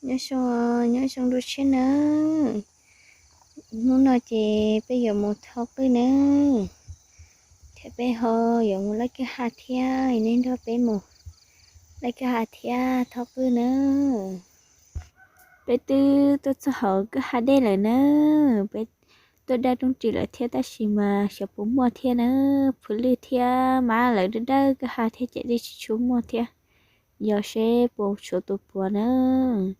Nyob zoo, nyob zoo dua tshiab nawb. Hnub no ces peb yuav mus tho qwj nawb, thiab peb ho yuav mus laij kwj ha thiab, nej nrog peb mus laij kwj ha thiab tho qwj nawb. Peb twb tuaj txog hauv kwj ha dej lawm nawb, peb tuaj daj roob ris lawm thiab tab sis mas xyov puas muaj thiab nawb, puav lwj thiab mas lawv dawb dawb kwj ha thiab ces dej tsis tshua muaj thiab, yog seb puas tshuav tus puav nawb.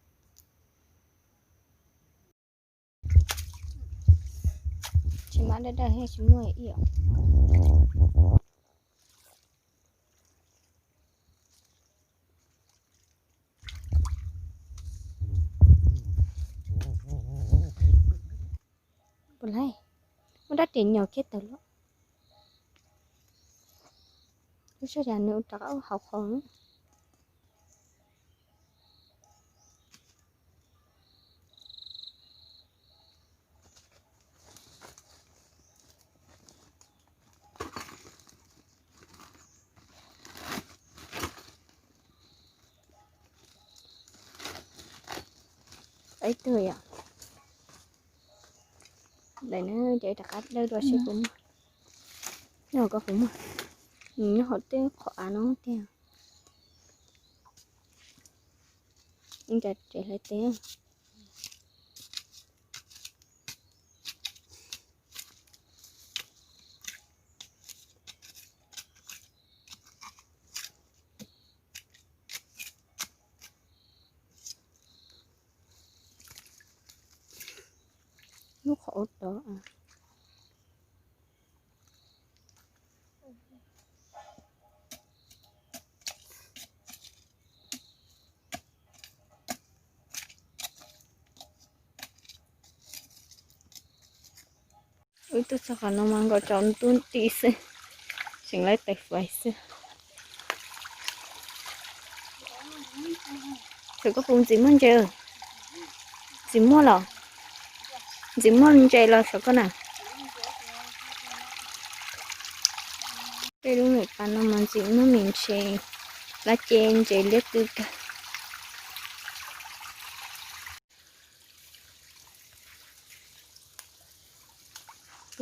Tsis mas dawb dawb thiab tsis muaj ib yam. Puas laij, muaj rab riam nyuam kiag tawm los. Lub sij hawm nws ua rov qab ua hauv qhov. Ib tug yom. Ntawm no ces rov qab dawb dua seb puas muaj. Nyob hauv ko puas muaj. Nws nyob hauv tej qhov av no tiag. Ntawm tsev hlais tes. Lub qhov ub tod. Wb tuaj txog qhov no mas nkaus tsaus ntuj nti xwb, tseem laib taws fais xwb. Saum koj puas ntxim muaj ntses? Ntxim muaj los? Ntxim muaj ntses los saum koj na? Tej lub niam pas no mas ntxim muaj me ntses, lab ces ntses liab pw kawg.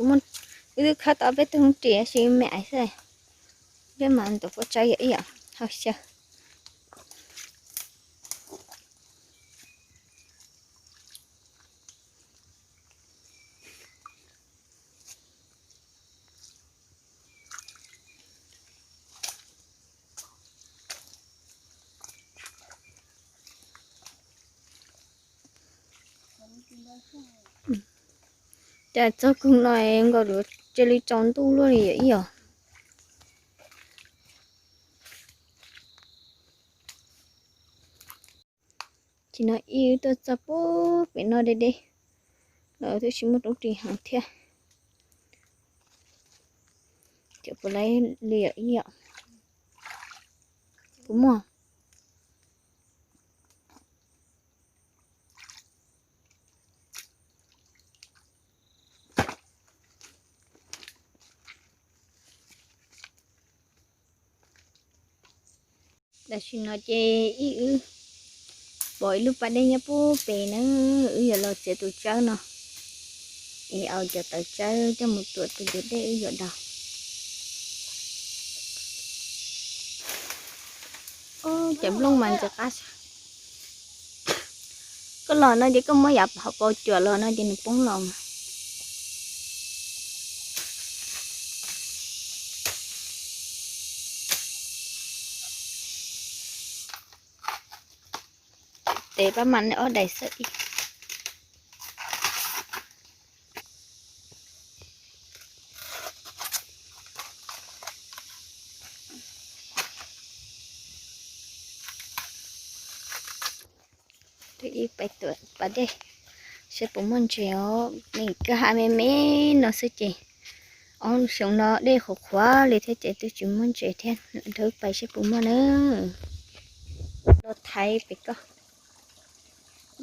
Wb twb khawb tau peb tug ris tab sis me ais xwb, peb mas tus puab tsawb yog ib yam hauj xyaw. Cas txog koog no nkaus cia li tsaus ntuj luaj li yom ib yom. Tsis no ib wb tuaj txog pub pem no deb deb los twb tsis muaj roob ris heev thiab. Cov puas laib li yom ib yom. Puas muaj? Tam sim no ces ib wb pom ib lub pas dej nyob pub pem na, wb yuav los txiav tus tsawb no es au cov tawv tsawb coj mus tuam tus ncua dej wb yuav daus. Cov nplooj mas ntxim qab. Koj los no ces koj muab yav hauv paus cuam los no ces nws poob los mas. Tes pab mas ob daim xwb ib. Twb ib pais tuam pas dej saib puas muaj ntses os. Nws kwj ha me me no xwb ces ob xyoo no dej qhuav qhuav li thiab ces twb tsis muaj ntses thiab. Nrog wb pais saib puas muaj na. Los thaiv pem ko.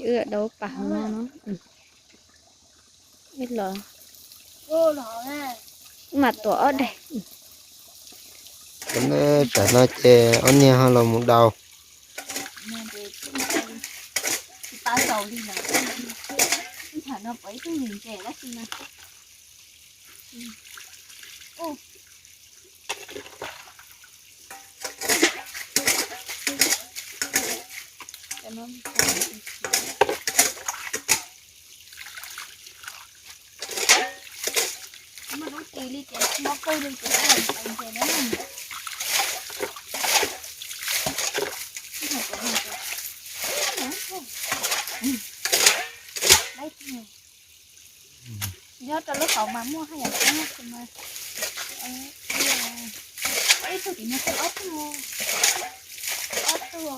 Wb dau pas hauv no no. Los mas tuam ob daim. Tsam no ces ob niag ho los mus daus. Qab tau li lawm. Ntsham no pom ib tug ntses ntses tab sis mas muaj lub ris li ces mob kawg li ces ntses na. Nyob rau lub hauv mas muaj haj yam, ib tug tim no ob tug, ob tug.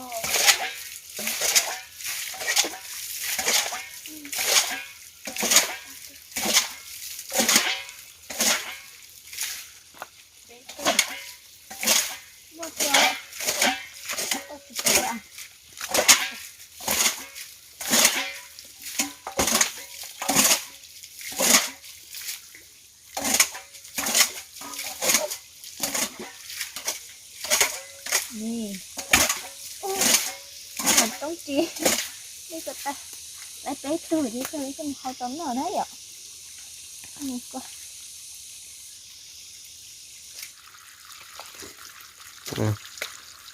Toob ris, peb tug thiab, peb tug hau tau noj na yom.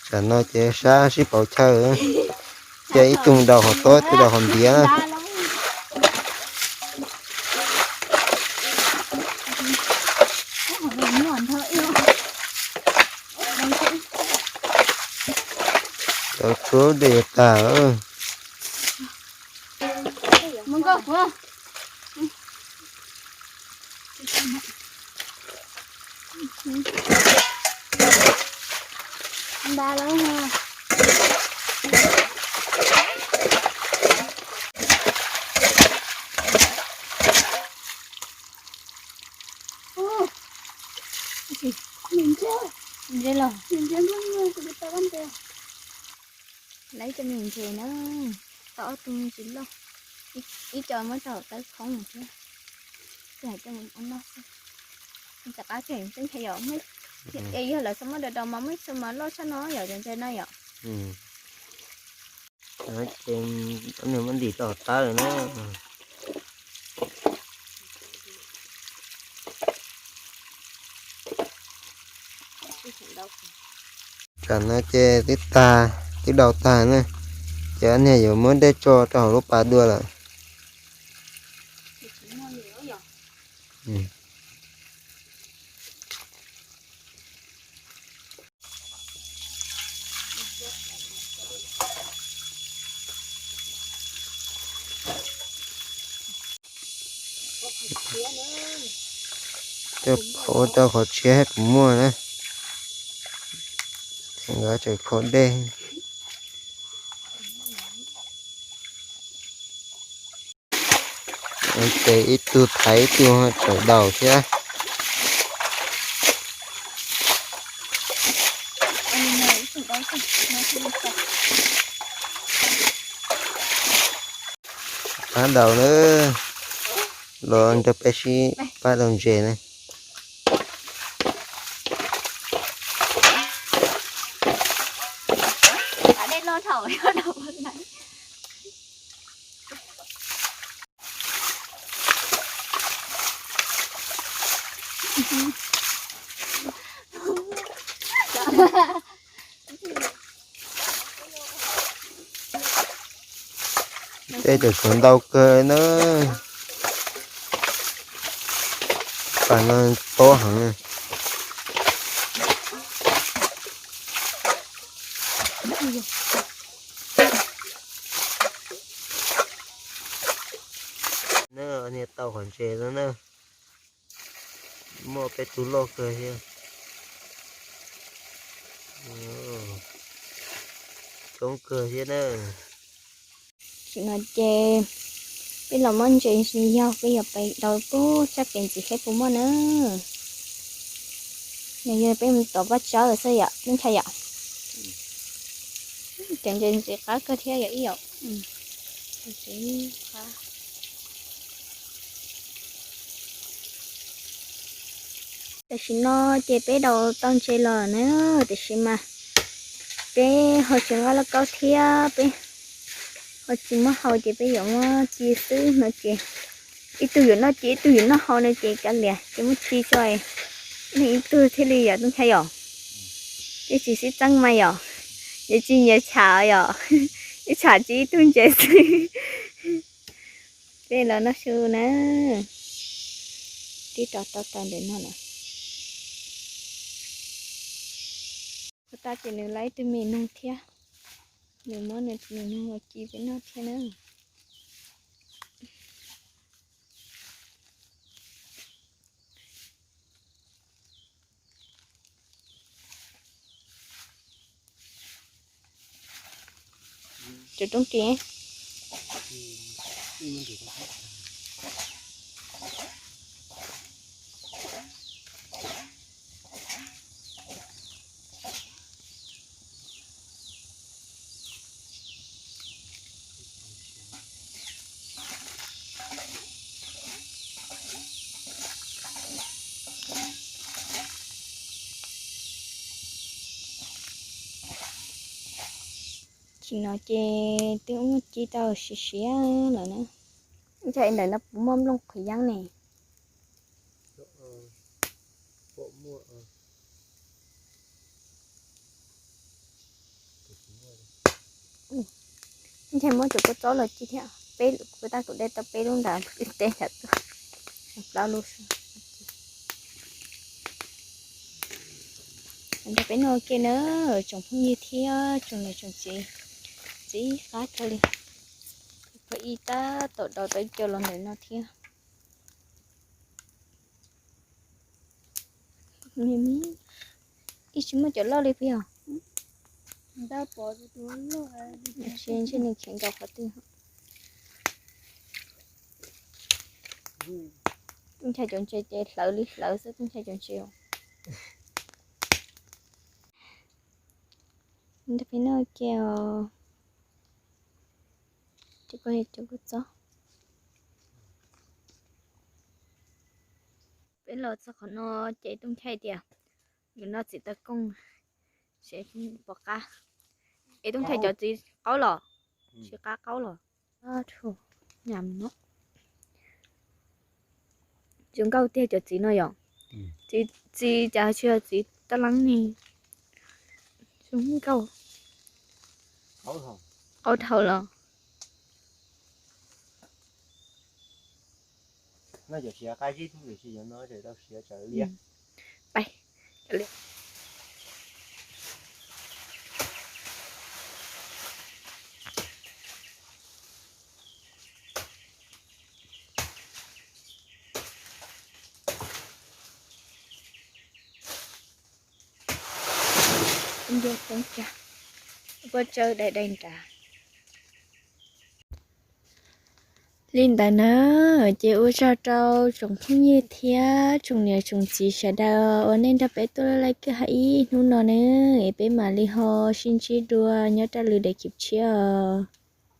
Tsam no ces sab sib pauv chaw, cia ib tug daus hauv tob, ib tug daus hauv ntiav. Cov tshuab dej yuav tag. Ntse los lawv cov me ntses na, tau ob tug ntses loj, ib co muab rau tawb khoob thiab, coj mus ua noj xwb. Ntxim qab kawg, teb chaws yom, yog lawv txhob muab daus daus mas muaj ib txhia mas loj tshaj no yom, cov ntses no yom. Ces ob niag muab ntim rau hauv tawb lawm na. Tsam no ces twb tag, twb daus tag na, ces ob niag yuav muab dej tso rau hauv lub pas dua lawm. Coj ua rau qhov tshiab puas muaj na. Nkawd tseem kho dej. Ces ib tug thaiv ib tug tseem daus thiab. Pab daus na, los nrog peb sib pab daus ntses na. Tej tseem tshuav ntau kawg na. Pas no tob heev. Niag tau qhov ntses no na. Muaj peb tug loj kawg thiab. Coob kawg thiab na. Tam sim no ces peb los muab ntses yog peb yuav pais daus pub sab kev ntxiv seb puas muaj na. Nws yog peb mus tom paj tsawb xwb yom, peb ntshai yom. Cov ntses ntxiv qab kawg thiab yom ib yom. Tam sim no ces peb daus tau ntses los na, tiam sis mas peb ho tsis nqa lauj kaub thiab, peb Tsis muab hau ces peb yuav muab ci xwb no ces ib tug yuav noj ci ib tug yuav noj hau no ces kav liam ces muab ci tso, neeg ib tug thiaj li yom Tooj Nchai yom. Twb tsis sib txeeb mas yom, nyias ci nyias tsham yom, ib tsham ci ib tug ntses xwb. Peb los noj su na, tib rau tau taws ntawm no lawm. Ua tag ces nws lawv ib tug me noog thiab, nws muab nws tus me noog ua ci peb noj thiab na. Cov roob ris. Tsis no ces twb ub ci tau siav siav lawm na. Ntshai ntawm no puas muaj nplooj qhuav yeeb ne. Ntshai muab cov kua txob los ci thiab. Peb kuv tab kuv de tau peb lub ntawd, peb teb ntawd tuaj plaub lub. Nrog peb noj ua ke na, tsoom phooj ywg thiab tsoom niam tsoom txiv, txi qab kawg li. Pheej ib tab tom dau tau ib co los ntawm no thiab. Ib tsis muaj cov loj li puas yog? Ntshe nws khiav nkaus qhov twg. Tub ntshai cov ntses ces hlawv li hlawv xwb tub ntshai cov ntses. Nrog peb noj ua ke os. Cov kua txob. Peb los txog qhov no ces Tooj Nchai tias yuav noj txiv taw kooj seb puas qab. Es Tooj Nchai cov txiv qaub los? Tsis qab qaub los? Zoo nkauj tiag cov txiv no yom. Txiv, txiv cas tsis yog txiv tab leeb ne. Zoo nkauj. Qaub dhau los. Nce poob kiag, kua tsawb dai dai nrad. Li ntawd na, ces ua tsaug rau tsoom phooj ywg thiab tsoom niam tsoom txiv sawv daws uas nej nrog peb tuaj laij kawg hais ib hnub no na, es peb mam li ho sib ntsib dua nyob rau lwm daim clip tshiab os.